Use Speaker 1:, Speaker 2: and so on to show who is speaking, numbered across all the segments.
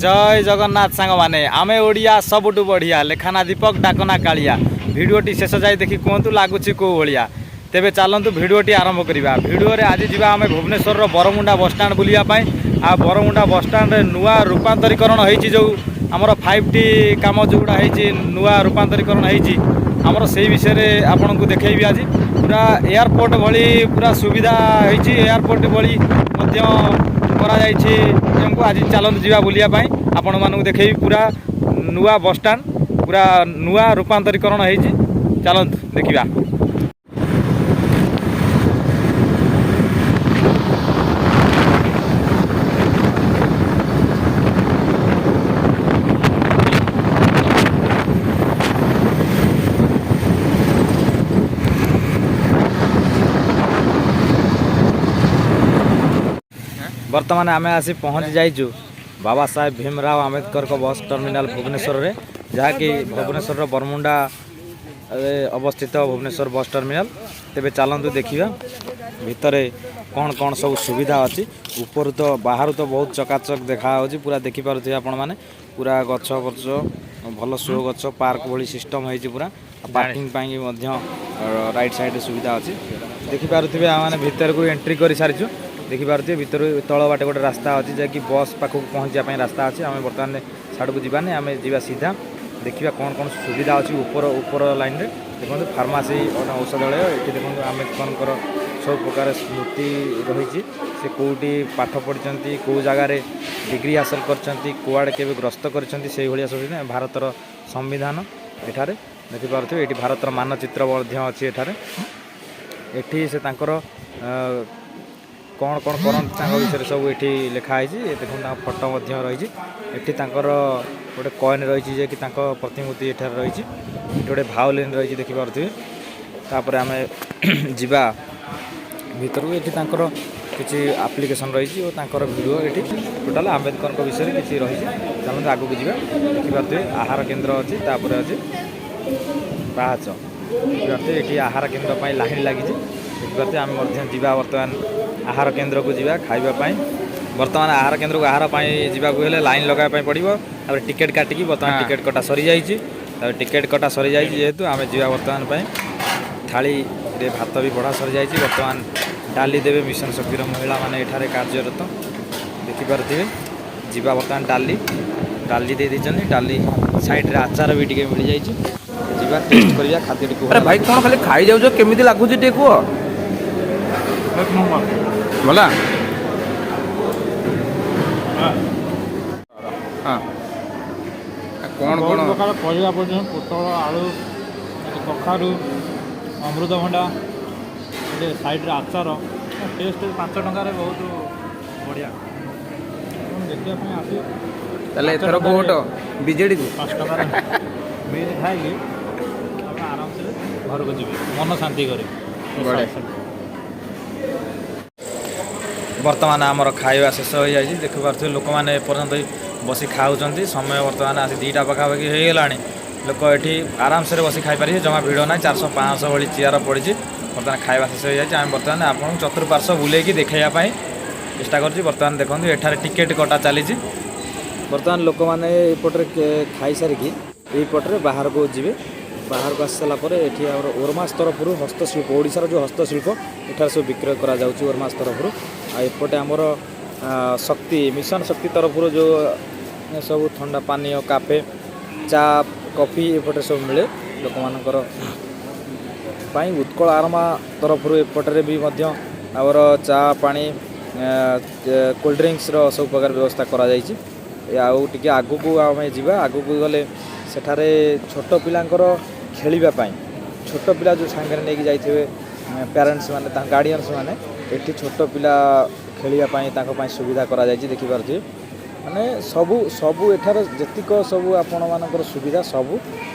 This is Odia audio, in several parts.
Speaker 1: ଜୟ ଜଗନ୍ନାଥ ସାଙ୍ଗମାନେ। ଆମେ ଓଡ଼ିଆ ସବୁଠୁ ବଢ଼ିଆ। ଲେଖାନା ଦୀପକ, ଡାକନା କାଳିଆ। ଭିଡ଼ିଓଟି ଶେଷ ଯାଇ ଦେଖି କୁହନ୍ତୁ ଲାଗୁଛି କେଉଁ ଭଳିଆ। ତେବେ ଚାଲନ୍ତୁ, ଭିଡ଼ିଓଟି ଆରମ୍ଭ କରିବା। ଭିଡ଼ିଓରେ ଆଜି ଯିବା ଆମେ ଭୁବନେଶ୍ୱରର ବରମୁଣ୍ଡା ବସଷ୍ଟାଣ୍ଡ ବୁଲିବା ପାଇଁ। ଆଉ ବରମୁଣ୍ଡା ବସଷ୍ଟାଣ୍ଡରେ ନୂଆ ରୂପାନ୍ତରୀକରଣ ହେଇଛି, ଯେଉଁ ଆମର 5ଟି କାମ ଯେଉଁଗୁଡ଼ା ହେଇଛି, ନୂଆ ରୂପାନ୍ତରୀକରଣ ହେଇଛି ଆମର, ସେଇ ବିଷୟରେ ଆପଣଙ୍କୁ ଦେଖେଇବି ଆଜି। ପୁରା ଏୟାରପୋର୍ଟ ଭଳି ପୁରା ସୁବିଧା ହେଇଛି, ଏୟାରପୋର୍ଟ ଭଳି ମଧ୍ୟ କରାଯାଇଛି। ତେଣୁ ଆଜି ଚାଲନ୍ତୁ ଯିବା ବୁଲିବା ପାଇଁ। ଆପଣମାନଙ୍କୁ ଦେଖେଇବି ପୁରା ନୂଆ ବସଷ୍ଟାଣ୍ଡ, ପୁରା ନୂଆ ରୂପାନ୍ତରୀକରଣ ହେଇଛି। ଚାଲନ୍ତୁ ଦେଖିବା। ବର୍ତ୍ତମାନ ଆମେ ଆସି ପହଞ୍ଚି ଯାଇଛୁ ବାବା ସାହେବ ଭୀମରାଓ ଆମ୍ବେଦକରଙ୍କ ବସ୍ ଟର୍ମିନାଲ ଭୁବନେଶ୍ୱରରେ, ଯାହାକି ଭୁବନେଶ୍ୱରର ବରମୁଣ୍ଡାରେ ଅବସ୍ଥିତ ଭୁବନେଶ୍ୱର ବସ୍ ଟର୍ମିନାଲ। ତେବେ ଚାଲନ୍ତୁ ଦେଖିବା ଭିତରେ କ'ଣ କ'ଣ ସବୁ ସୁବିଧା ଅଛି। ଉପରୁ ତ, ବାହାରୁ ତ ବହୁତ ଚକାଚକ ଦେଖାଯାଉଛି ପୁରା। ଦେଖିପାରୁଥିବେ ଆପଣମାନେ, ପୁରା ଗଛ ଗଛ, ଭଲ ଶୋ ଗଛ, ପାର୍କ ଭଳି ସିଷ୍ଟମ୍ ହେଇଛି ପୁରା। ପାର୍କିଂ ପାଇଁ ମଧ୍ୟ ରାଇଟ୍ ସାଇଡ଼୍ରେ ସୁବିଧା ଅଛି। ଦେଖିପାରୁଥିବେ, ଆମେମାନେ ଭିତରକୁ ଏଣ୍ଟ୍ରି କରିସାରିଛୁ। ଦେଖିପାରୁଥିବେ, ଭିତରୁ ତଳ ବାଟେ ଗୋଟେ ରାସ୍ତା ଅଛି, ଯାହାକି ବସ୍ ପାଖକୁ ପହଞ୍ଚିବା ପାଇଁ ରାସ୍ତା ଅଛି। ଆମେ ବର୍ତ୍ତମାନ ସାଡ଼କୁ ଯିବାନି, ଆମେ ଯିବା ସିଧା, ଦେଖିବା କ'ଣ କ'ଣ ସୁବିଧା ଅଛି ଉପର ଉପର ଲାଇନ୍ରେ। ଦେଖନ୍ତୁ, ଫାର୍ମାସି, ଔଷଧାଳୟ। ଏଠି ଦେଖନ୍ତୁ, ଆମ୍ବେଦକରଙ୍କର ସବୁ ପ୍ରକାର ସ୍ମୃତି ରହିଛି। ସେ କେଉଁଠି ପାଠ ପଢ଼ିଛନ୍ତି, କେଉଁ ଜାଗାରେ ଡିଗ୍ରୀ ହାସଲ କରିଛନ୍ତି, କୁଆଡ଼େ କେବେ ଗସ୍ତ କରିଛନ୍ତି, ସେଇଭଳିଆ ସବୁ। ଭାରତର ସମ୍ବିଧାନ ଏଠାରେ ଦେଖିପାରୁଥିବେ। ଏଠି ଭାରତର ମାନଚିତ୍ର ମଧ୍ୟ ଅଛି ଏଠାରେ। ଏଠି ସେ ତାଙ୍କର କ'ଣ କ'ଣ କରନ୍ତି, ତାଙ୍କ ବିଷୟରେ ସବୁ ଏଠି ଲେଖା ହେଇଛି। ଦେଖନ୍ତୁ, ତାଙ୍କ ଫଟୋ ମଧ୍ୟ ରହିଛି ଏଠି। ତାଙ୍କର ଗୋଟେ କଏନ୍ ରହିଛି ଯେ କି ତାଙ୍କ ପ୍ରତିମୂର୍ତ୍ତି ଏଠାରେ ରହିଛି। ଏଠି ଗୋଟେ ଭାଓଲିନ୍ ରହିଛି, ଦେଖିପାରୁଥିବେ। ତାପରେ ଆମେ ଯିବା ଭିତରକୁ। ଏଠି ତାଙ୍କର କିଛି ଆପ୍ଲିକେସନ୍ ରହିଛି ଓ ତାଙ୍କର ଭିଡ଼ିଓ, ଏଠି ଟୋଟାଲ୍ ଆମ୍ବେଦକରଙ୍କ ବିଷୟରେ କିଛି ରହିଛି। ଚାଲନ୍ତୁ ଆଗକୁ ଯିବା। ଦେଖିପାରୁଥିବେ, ଆହାର କେନ୍ଦ୍ର ଅଛି, ତାପରେ ଅଛି ପାହାଚ। ଦେଖିପାରୁଥିବେ, ଏଠି ଆହାର କେନ୍ଦ୍ର ପାଇଁ ଲାଇନ୍ ଲାଗିଛି। ଦେଖିପାରୁଥିବେ, ଆମେ ମଧ୍ୟ ଯିବା ବର୍ତ୍ତମାନ, ଆହାର କେନ୍ଦ୍ରକୁ ଯିବା ଖାଇବା ପାଇଁ। ବର୍ତ୍ତମାନ ଆହାର କେନ୍ଦ୍ରକୁ ଆହାର ପାଇଁ ଯିବାକୁ ହେଲେ ଲାଇନ୍ ଲଗାଇବା ପାଇଁ ପଡ଼ିବ। ତାପରେ ଟିକେଟ୍ କାଟିକି, ବର୍ତ୍ତମାନ ଟିକେଟ୍ କଟା ସରିଯାଇଛି। ତାପରେ ଟିକେଟ୍ କଟା ସରିଯାଇଛି ଯେହେତୁ, ଆମେ ଯିବା ବର୍ତ୍ତମାନ ପାଇଁ। ଥାଳିରେ ଭାତ ବି ବଢ଼ା ସରିଯାଇଛି, ବର୍ତ୍ତମାନ ଡାଲି ଦେବେ। ମିଶନ ଶକ୍ତିର ମହିଳାମାନେ ଏଠାରେ କାର୍ଯ୍ୟରତ, ଦେଖିପାରୁଥିବେ। ଯିବା ବର୍ତ୍ତମାନ। ଡାଲି ଡାଲି ଦେଇ ଦେଇଛନ୍ତି, ଡାଲି ସାଇଡ଼ରେ ଆଚାର ବି ଟିକେ ମିଳିଯାଇଛି। ଯିବା, ଟେଷ୍ଟ କରିବା ଖାଦ୍ୟଟିକୁ।
Speaker 2: ଆରେ ଭାଇ, କ'ଣ ଖାଲି ଖାଇଯାଉଛ? କେମିତି ଲାଗୁଛି ଟିକେ କୁହ।
Speaker 3: ଏକ ନମ୍ବର।
Speaker 2: ଭଲ। ହଁ, ଆଉ କ'ଣ?
Speaker 3: ବହୁତ
Speaker 2: କ'ଣ?
Speaker 3: ପ୍ରକାର ପରିବା ପଡ଼ିଛି, ପୋଟଳ, ଆଳୁ, ଏଠି କଖାରୁ, ଅମୃତଭଣ୍ଡା, ଏଠି ସାଇଡ଼ରେ ଆଚାର। ଟେଷ୍ଟ 5 ଟଙ୍କାରେ ବହୁତ ବଢ଼ିଆ। ଆପଣ ଦେଖିବା ପାଇଁ ଆସିବେ।
Speaker 2: ତାହେଲେ ଏଥର ଭୋଟ ବିଜେଡ଼ିକୁ?
Speaker 3: 5 ଟଙ୍କାରେ ମିଲ୍ ଖାଇକି ଆପଣ ଆରାମସେ ଘରକୁ ଯିବେ ମନ ଶାନ୍ତି କରି।
Speaker 2: ବଢ଼ିଆ।
Speaker 1: ବର୍ତ୍ତମାନ ଆମର ଖାଇବା ଶେଷ ହୋଇଯାଇଛି। ଦେଖିପାରୁଥିବେ, ଲୋକମାନେ ଏପର୍ଯ୍ୟନ୍ତ ବି ବସି ଖାଉଛନ୍ତି। ସମୟ ବର୍ତ୍ତମାନ ଆସି 2ଟା ପାଖାପାଖି ହେଇଗଲାଣି। ଲୋକ ଏଠି ଆରାମସରେ ବସି ଖାଇପାରିବେ, ଜମା ଭିଡ଼ ନାହିଁ। 400 500 ଭଳି ଚେୟାର ପଡ଼ିଛି। ବର୍ତ୍ତମାନ ଖାଇବା ଶେଷ ହୋଇଯାଇଛି। ଆମେ ବର୍ତ୍ତମାନ ଆପଣଙ୍କୁ ଚତୁଃପାର୍ଶ୍ୱ ବୁଲେଇକି ଦେଖାଇବା ପାଇଁ ଚେଷ୍ଟା କରୁଛି। ବର୍ତ୍ତମାନ ଦେଖନ୍ତୁ, ଏଠାରେ ଟିକେଟ୍ କଟା ଚାଲିଛି। ବର୍ତ୍ତମାନ ଲୋକମାନେ ଏପଟରେ ଖାଇସାରିକି ଏଇପଟରେ ବାହାରକୁ ଯିବେ। ବାହାରକୁ ଆସି ସାରିଲା ପରେ ଏଠି ଆମର ଓରମାସ ତରଫରୁ ହସ୍ତଶିଳ୍ପ, ଓଡ଼ିଶାର ଯେଉଁ ହସ୍ତଶିଳ୍ପ, ଏଠାରେ ସବୁ ବିକ୍ରୟ କରାଯାଉଛି ଓରମାସ ତରଫରୁ। ଆଉ ଏପଟେ ଆମର ଶକ୍ତି, ମିଶନ ଶକ୍ତି ତରଫରୁ ଯେଉଁ ସବୁ ଥଣ୍ଡା ପାନୀୟ, କାଫେ, ଚା, କଫି ଏପଟେ ସବୁ ମିଳେ ଲୋକମାନଙ୍କର ପାଇଁ। ଉତ୍କଳ ଆରୋମା ତରଫରୁ ଏପଟରେ ବି ମଧ୍ୟ ଆମର ଚା, ପାଣି, କୋଲ୍ଡ ଡ୍ରିଙ୍କସର ସବୁ ପ୍ରକାର ବ୍ୟବସ୍ଥା କରାଯାଇଛି। ଆଉ ଟିକେ ଆଗକୁ ଆମେ ଯିବା। ଆଗକୁ ଗଲେ ସେଠାରେ ଛୋଟ ପିଲାଙ୍କର ଖେଳିବା ପାଇଁ, ଛୋଟ ପିଲା ଯେଉଁ ସାଙ୍ଗରେ ନେଇକି ଯାଇଥିବେ ପ୍ୟାରେଣ୍ଟସ୍ ମାନେ, ତାଙ୍କ ଗାର୍ଡ଼ିଆନ୍ସ ମାନେ, ଏଠି ଛୋଟ ପିଲା ଖେଳିବା ପାଇଁ ତାଙ୍କ ପାଇଁ ସୁବିଧା କରାଯାଇଛି। ଦେଖିପାରୁଥିବେ, ମାନେ ସବୁ ସବୁ ଏଠାରେ ଯେତିକ ସବୁ ଆପଣମାନଙ୍କର ସୁବିଧା ସବୁ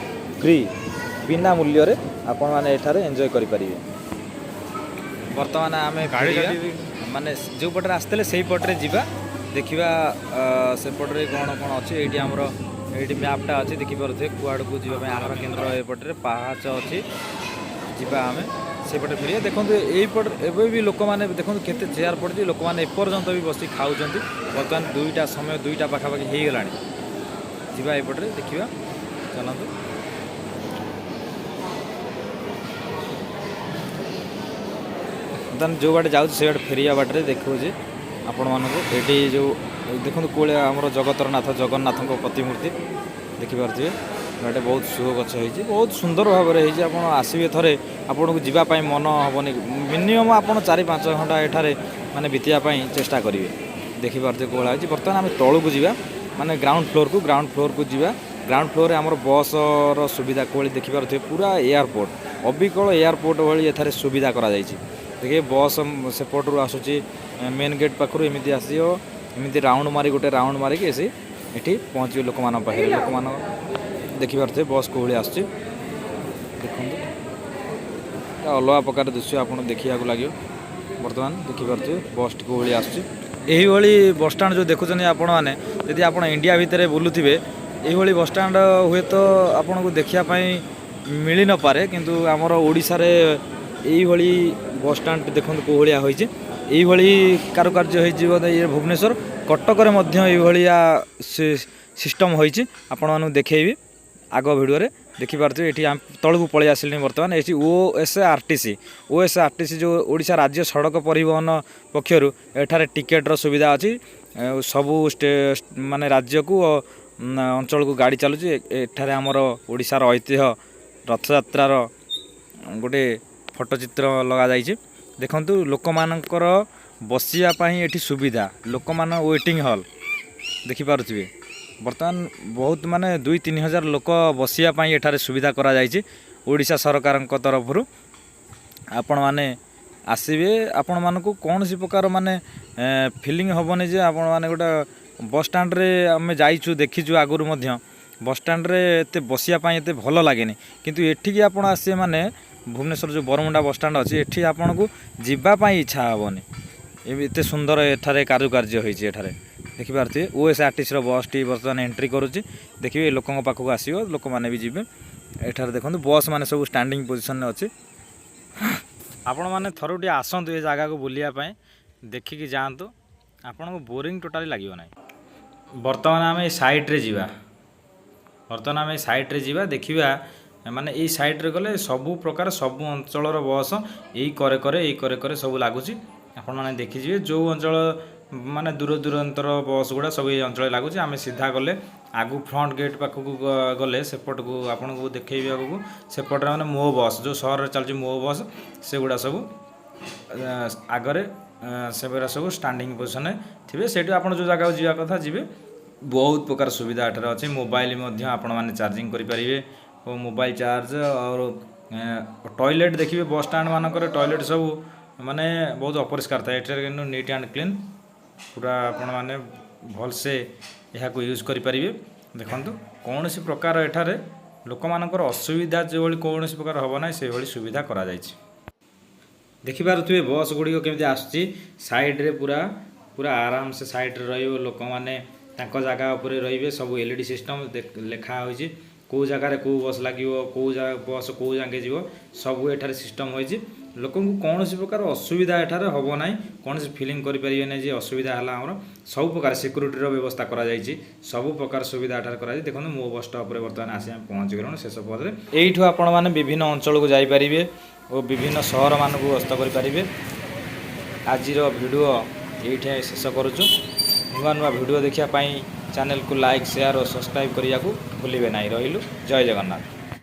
Speaker 1: ଫ୍ରି, ବିନା ମୂଲ୍ୟରେ ଆପଣମାନେ ଏଠାରେ ଏନ୍ଜୟ କରିପାରିବେ। ବର୍ତ୍ତମାନ ଆମେ
Speaker 3: ଗାଡ଼ି
Speaker 1: ଫେରିବା।
Speaker 3: ଗାଡ଼ି।
Speaker 1: ମାନେ ଯେଉଁ ପଟରେ ଆସିଥିଲେ ସେଇ ପଟରେ ଯିବା। ଦେଖିବା ସେପଟରେ କ'ଣ କ'ଣ ଅଛି। ଏଇଠି ଆମର ଏଇଠି ମ୍ୟାପ୍ଟା ଅଛି, ଦେଖିପାରୁଥିବେ, କୁଆଡ଼କୁ ଯିବା ପାଇଁ। ଆହାର କେନ୍ଦ୍ର ଏପଟରେ ପାହାଚ ଅଛି, ଯିବା ଆମେ। ସେପଟେ ଫେରିବା। ଦେଖନ୍ତୁ, ଏଇପଟେ ଏବେ ବି ଲୋକମାନେ, ଦେଖନ୍ତୁ କେତେ ଚେୟାର ପଡ଼ିଛି। ଲୋକମାନେ ଏପର୍ଯ୍ୟନ୍ତ ବି ବସି ଖାଉଛନ୍ତି। ବର୍ତ୍ତମାନ 2ଟା ସମୟ, 2ଟା ପାଖାପାଖି ହେଇଗଲାଣି। ଯିବା ଏପଟରେ ଦେଖିବା, ଚାଲନ୍ତୁ। ବର୍ତ୍ତମାନ ଯେଉଁ ବାଟେ ଯାଉଛି, ସେ ବାଟେ ଫେରିବା ବାଟରେ ଦେଖାଉଛି ଆପଣମାନଙ୍କୁ। ଏଠି ଯେଉଁ ଦେଖନ୍ତୁ, କୋଳିଆ ଆମର ଜଗତର ନାଥ ଜଗନ୍ନାଥଙ୍କ ପ୍ରତିମୂର୍ତ୍ତି ଦେଖିପାରୁଥିବେ। ଏଠି ବହୁତ ଶୋ ଗଛ ହେଇଛି, ବହୁତ ସୁନ୍ଦର ଭାବରେ ହେଇଛି। ଆପଣ ଆସିବେ ଥରେ, ଆପଣଙ୍କୁ ଯିବା ପାଇଁ ମନ ହେବନି। ମିନିମମ୍ ଆପଣ 4-5 ଘଣ୍ଟା ଏଠାରେ ମାନେ ବିତେଇବା ପାଇଁ ଚେଷ୍ଟା କରିବେ। ଦେଖିପାରୁଥିବେ କୋଉ ଭଳିଆ ହେଇଛି। ବର୍ତ୍ତମାନ ଆମେ ତଳକୁ ଯିବା, ମାନେ ଗ୍ରାଉଣ୍ଡ ଫ୍ଲୋରକୁ। ଗ୍ରାଉଣ୍ଡ ଫ୍ଲୋରକୁ ଯିବା। ଗ୍ରାଉଣ୍ଡ ଫ୍ଲୋରରେ ଆମର ବସ୍ର ସୁବିଧା କୋଳି ଦେଖିପାରୁଥିବେ। ପୁରା ଏୟାରପୋର୍ଟ, ଅବିକଳ ଏୟାରପୋର୍ଟ ଭଳି ଏଠାରେ ସୁବିଧା କରାଯାଇଛି। ଦେଖିବେ, ବସ୍ ସେପଟରୁ ଆସୁଛି, ମେନ୍ ଗେଟ୍ ପାଖରୁ ଏମିତି ଆସିବ, ଏମିତି ରାଉଣ୍ଡ ମାରି, ଗୋଟେ ରାଉଣ୍ଡ ମାରିକି ଆସି ଏଠି ପହଞ୍ଚିବେ ଲୋକମାନଙ୍କ ପାଖରେ। ଲୋକମାନଙ୍କ ଦେଖିପାରୁଥିବେ ବସ୍ କୋଉ ଭଳି ଆସୁଛି। ଦେଖନ୍ତୁ, ଏଟା ଅଲଗା ପ୍ରକାର ଦୃଶ୍ୟ ଆପଣଙ୍କୁ ଦେଖିବାକୁ ଲାଗିବ। ବର୍ତ୍ତମାନ ଦେଖିପାରୁଥିବେ ବସ୍ଟି କୋଉ ଭଳି ଆସୁଛି। ଏଇଭଳି ବସଷ୍ଟାଣ୍ଡ ଯେଉଁ ଦେଖୁଛନ୍ତି ଆପଣମାନେ, ଯଦି ଆପଣ ଇଣ୍ଡିଆ ଭିତରେ ବୁଲୁଥିବେ, ଏଇଭଳି ବସଷ୍ଟାଣ୍ଡ ହୁଏତ ଆପଣଙ୍କୁ ଦେଖିବା ପାଇଁ ମିଳି ନପାରେ। କିନ୍ତୁ ଆମର ଓଡ଼ିଶାରେ ଏଇଭଳି ବସଷ୍ଟାଣ୍ଡ ଦେଖନ୍ତୁ କେଉଁ ଭଳିଆ ହୋଇଛି। ଏଇଭଳି କାରୁକାର୍ଯ୍ୟ ହେଇଛି ବୋଧେ ଇଏ ଭୁବନେଶ୍ୱର, କଟକରେ ମଧ୍ୟ ଏଇଭଳିଆ ସିଷ୍ଟମ୍ ହୋଇଛି। ଆପଣମାନଙ୍କୁ ଦେଖେଇବି ଆଗ ଭିଡ଼ିଓରେ। ଦେଖିପାରୁଥିବେ, ଏଠି ଆମେ ତଳକୁ ପଳେଇ ଆସିଲିଣି ବର୍ତ୍ତମାନ। ଏଠି ଓଏସ୍ଆର୍ଟିସି, ଓଏସ୍ଆର୍ଟିସି ଯେଉଁ ଓଡ଼ିଶା ରାଜ୍ୟ ସଡ଼କ ପରିବହନ ପକ୍ଷରୁ ଏଠାରେ ଟିକେଟ୍ର ସୁବିଧା ଅଛି। ଆଉ ସବୁ ମାନେ ରାଜ୍ୟକୁ ଓ ଅଞ୍ଚଳକୁ ଗାଡ଼ି ଚାଲୁଛି। ଏଠାରେ ଆମର ଓଡ଼ିଶାର ଐତିହ୍ୟ ରଥଯାତ୍ରାର ଗୋଟେ ଫଟୋଚିତ୍ର ଲଗାଯାଇଛି। ଦେଖନ୍ତୁ, ଲୋକମାନଙ୍କର ବସିବା ପାଇଁ ଏଠି ସୁବିଧା, ଲୋକମାନ ୱେଟିଂ ହଲ୍ ଦେଖିପାରୁଥିବେ। ବର୍ତ୍ତମାନ ବହୁତ ମାନେ 2-3 ହଜାର ଲୋକ ବସିବା ପାଇଁ ଏଠାରେ ସୁବିଧା କରାଯାଇଛି ଓଡ଼ିଶା ସରକାରଙ୍କ ତରଫରୁ। ଆପଣମାନେ ଆସିବେ, ଆପଣମାନଙ୍କୁ କୌଣସି ପ୍ରକାର ମାନେ ଫିଲିଂ ହେବନି ଯେ ଆପଣମାନେ ଗୋଟେ ବସଷ୍ଟାଣ୍ଡରେ। ଆମେ ଯାଇଛୁ, ଦେଖିଛୁ ଆଗରୁ ମଧ୍ୟ, ବସଷ୍ଟାଣ୍ଡରେ ଏତେ ବସିବା ପାଇଁ ଏତେ ଭଲ ଲାଗେନି। କିନ୍ତୁ ଏଠିକି ଆପଣ ଆସିବେ, ମାନେ ଭୁବନେଶ୍ୱର ଯେଉଁ ବରମୁଣ୍ଡା ବସଷ୍ଟାଣ୍ଡ ଅଛି, ଏଠି ଆପଣଙ୍କୁ ଯିବା ପାଇଁ ଇଚ୍ଛା ହେବନି। ଏବେ ଏତେ ସୁନ୍ଦର ଏଠାରେ କାରୁକାର୍ଯ୍ୟ ହୋଇଛି। ଏଠାରେ ଦେଖିପାରୁଥିବେ, ଓଏସ୍ଆର୍ଟିସିର ବସ୍ଟି ବର୍ତ୍ତମାନ ଏଣ୍ଟ୍ରି କରୁଛି। ଦେଖିବେ, ଲୋକଙ୍କ ପାଖକୁ ଆସିବ, ଲୋକମାନେ ବି ଯିବେ। ଏଠାରେ ଦେଖନ୍ତୁ, ବସ୍ ମାନେ ସବୁ ଷ୍ଟାଣ୍ଡିଂ ପୋଜିସନରେ ଅଛି। ଆପଣମାନେ ଥରୁଟିଏ ଆସନ୍ତୁ ଏ ଜାଗାକୁ ବୁଲିବା ପାଇଁ, ଦେଖିକି ଯାଆନ୍ତୁ। ଆପଣଙ୍କୁ ବୋରିଂ ଟୋଟାଲି ଲାଗିବ ନାହିଁ। ବର୍ତ୍ତମାନ ଆମେ ଏ ସାଇଡ଼୍ରେ ଯିବା। ବର୍ତ୍ତମାନ ଆମେ ଏ ସାଇଡ଼୍ରେ ଯିବା, ଦେଖିବା। ମାନେ ଏଇ ସାଇଡ଼୍ରେ ଗଲେ ସବୁ ପ୍ରକାର, ସବୁ ଅଞ୍ଚଳର ବସ୍ ଏଇ କରେ କରେ, ଏଇ କରେ କରେ ସବୁ ଲାଗୁଛି। ଆପଣମାନେ ଦେଖିଯିବେ, ଯେଉଁ ଅଞ୍ଚଳ ମାନେ ଦୂର ଦୂରାନ୍ତର ବସ୍ ଗୁଡ଼ା ସବୁ ଏଇ ଅଞ୍ଚଳରେ ଲାଗୁଛି। ଆମେ ସିଧା ଗଲେ ଆଗକୁ ଫ୍ରଣ୍ଟ ଗେଟ୍ ପାଖକୁ ଗଲେ ସେପଟକୁ ଆପଣଙ୍କୁ ଦେଖେଇବି। ଆଗକୁ ସେପଟରେ ମାନେ ମୋ ବସ୍, ଯେଉଁ ସହରରେ ଚାଲୁଛି ମୋ ବସ୍, ସେଗୁଡ଼ା ସବୁ ଆଗରେ ସେଗୁଡ଼ା ସବୁ ଷ୍ଟାଣ୍ଡିଂ ପୋଜିସନରେ ଥିବେ। ସେଇଠୁ ଆପଣ ଯେଉଁ ଜାଗାକୁ ଯିବା କଥା ଯିବେ। ବହୁତ ପ୍ରକାର ସୁବିଧା ଏଠାରେ ଅଛି। ମୋବାଇଲ ମଧ୍ୟ ଆପଣମାନେ ଚାର୍ଜିଂ କରିପାରିବେ ଓ ମୋବାଇଲ ଚାର୍ଜ ଆଉ ଟଏଲେଟ୍ ଦେଖିବେ। ବସ୍ ଷ୍ଟାଣ୍ଡ ମାନଙ୍କରେ ଟଏଲେଟ୍ ସବୁ ମାନେ ବହୁତ ଅପରିଷ୍କାର ଥାଏ। ଏଠାରେ କିନ୍ତୁ ନିଟ୍ ଆଣ୍ଡ କ୍ଲିନ୍ ପୁରା। ଆପଣମାନେ ଭଲସେ ଏହାକୁ ୟୁଜ୍ କରିପାରିବେ। ଦେଖନ୍ତୁ, କୌଣସି ପ୍ରକାର ଏଠାରେ ଲୋକମାନଙ୍କର ଅସୁବିଧା ଯେଭଳି କୌଣସି ପ୍ରକାର ହେବ ନାହିଁ, ସେଭଳି ସୁବିଧା କରାଯାଇଛି। ଦେଖିପାରୁଥିବେ ବସ୍ ଗୁଡ଼ିକ କେମିତି ଆସୁଛି ସାଇଡ଼୍ରେ, ପୁରା ପୁରା ଆରାମସେ ସାଇଡ଼୍ରେ ରହିବ। ଲୋକମାନେ ତାଙ୍କ ଜାଗା ଉପରେ ରହିବେ। ସବୁ ଏଲ୍ଇଡି ସିଷ୍ଟମ୍ ଲେଖା ହୋଇଛି, କେଉଁ ଜାଗାରେ କେଉଁ ବସ୍ ଲାଗିବ, କେଉଁ ଜାଗା ବସ୍ କେଉଁ ଯାକେ ଯିବ, ସବୁ ଏଠାରେ ସିଷ୍ଟମ୍ ହୋଇଛି। ଲୋକଙ୍କୁ କୌଣସି ପ୍ରକାର ଅସୁବିଧା ଏଠାରେ ହେବ ନାହିଁ। କୌଣସି ଫିଲିଂ କରିପାରିବେ ନାହିଁ ଯେ ଅସୁବିଧା ହେଲା ଆମର। ସବୁ ପ୍ରକାର ସିକ୍ୟୁରିଟିର ବ୍ୟବସ୍ଥା କରାଯାଇଛି। ସବୁ ପ୍ରକାର ସୁବିଧା ଏଠାରେ କରାଯାଇଛି। ଦେଖନ୍ତୁ, ମୋ ବସ୍ ଷ୍ଟପ୍ରେ ବର୍ତ୍ତମାନ ଆସି ଆମେ ପହଞ୍ଚିଗଲୁଣି ଶେଷ ପଦରେ। ଏଇଠୁ ଆପଣମାନେ ବିଭିନ୍ନ ଅଞ୍ଚଳକୁ ଯାଇପାରିବେ ଓ ବିଭିନ୍ନ ସହରମାନଙ୍କୁ ଗସ୍ତ କରିପାରିବେ। ଆଜିର ଭିଡ଼ିଓ ଏଇଠି ଶେଷ କରୁଛୁ। ନୂଆ ନୂଆ ଭିଡ଼ିଓ ଦେଖିବା ପାଇଁ ଚ୍ୟାନେଲକୁ ଲାଇକ୍, ସେୟାର ଓ ସବସ୍କ୍ରାଇବ୍ କରିବାକୁ ଭୁଲିବେ ନାହିଁ। ରହିଲୁ, ଜୟ ଜଗନ୍ନାଥ।